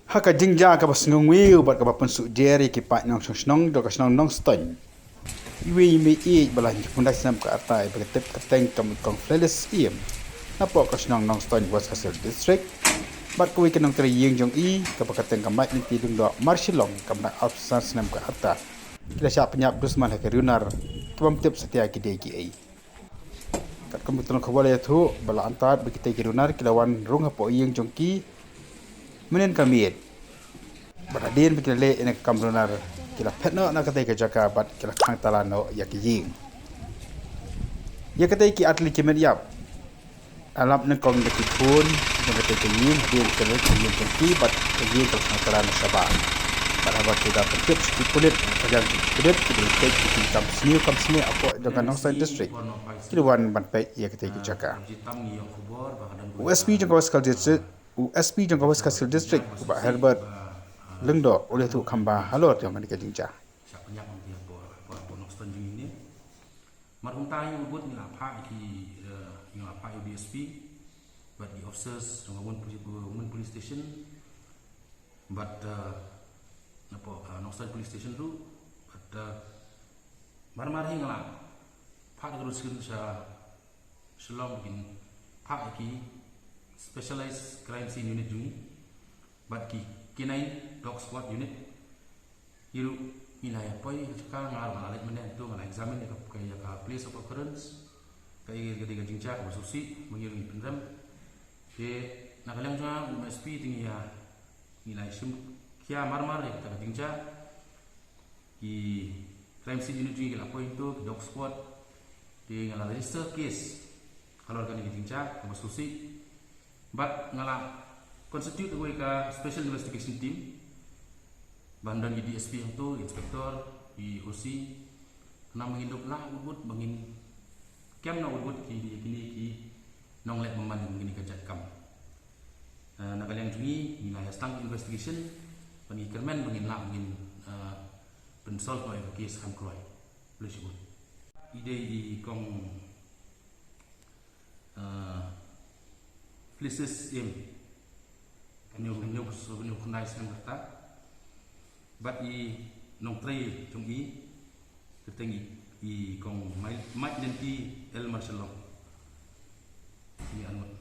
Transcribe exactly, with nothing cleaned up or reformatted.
Ha ka jingjia kaba sngewsih bad kaba pynsuh jer ïa ki paid nongshong shnong jong ka shnong Nongstoiñ, iwei i mei ïeit ba la hynñiewphew khyndai snem ka rta iba ka tip kyrteng kum i Kong Flellis Ïem, napoh ka shnong Nongstoiñ, West Khasi Hills District, bad kawei ka nongtrei ïing jong i kaba kyrteng ka Maitlynti Lyngdoh Marshillong, kaba dang arphew san snem ka rta, ki la shah pynïap dusman ha ki runar ki bym tip satia ki dei kiei. Katkum ki tnat khubor la ïathuh ba la antad ba kitei ki runar ki la wan rung hapoh ïing jong ki mynhynnin ka miet. Bad hadien ba ki la leh ïa ka kam runar, ki la phet noh na katei ka jaka bad ki la khang tala noh ïa ki ïing. Ïa katei ki artylli ki met ïap, la lap nyngkong da ki khun jong katei ka ïing, hadien ba ki la leh ïa ka ïing jong ki bad ka ïing ka la khang tala noh shabar. Bad haba ki da pyntip sha ki pulit, ka jong ki pulit ki da peit ïa ki kam sniew kam snieh hapoh jong ka Nongstoiñ District, ki da wan ban peit ïa katei ka jaka. U S P jong ka West Khasi Hills District, u S P jong ka West Khasi Hills District, u Bah Herbert Lyngdoh, u la ïathuh kham bha halor jong kane ka jingjia. Shah pynïap nangta hapoh, hapoh, hapoh Nongstoiñ jong ngi ne. Mar kumta ngi bud ngi la phah ïa ki, eh, ngi la phah ïa u D S P bad ki officers jong ka Women Poli-, Women Police Station bad, eh, napoh, eh, Nongstoiñ Police Station ruh bad, eh, mar mar hi ngi la phah da ka ruskun sha Shillong ba kin phah ïa ki Specialized Crime Scene Unit jong ngi bad ki K nine Dog Squad Unit. Ngi ruh ngi la ïa poi ha jaka, nga ruh nga la leit mynne, to nga la examine ïa ka, ïa ka place of occurrence, ka ïa ka dei ka jingjia kaba sngewsih ba ngi ruh ngi pynrem. Te na ka liang jong nga kum u S P te ngi ïa, ngi la ïa shim khia mar mar ïa kata ka jingjia. Ki Crime Scene Unit jong ngi ki la poi hangto, ki Dog Squad. Te nga la register case halor kane ka jingjia kaba sngewsih. Bad nga la constitute kawei ka Special Investigation Team ban don ki D S P hangto, Inspector, ki O C, khnang ba ngin dup lah wut wut, ba ngin kem noh wut wut kine, kine ki nongleh bymman jong kane ka jait kam. Eh, na ka liang jong ngi ngi la ïa sdang investigation ban ngi kyrmen ba ngin lah, ba ngin, eh, pynsolve noh ïa ka case kham kloi. Khublei shibun. I dei i Kong, eh, Flellis Ïem, hynñiew, hynñiew, hynñiewphew khyndai snem ka rta. Bad i nongtrei jong i kyrteng i, i Kong Mai-, Maitlynti L Marshillong. Ngi anmut.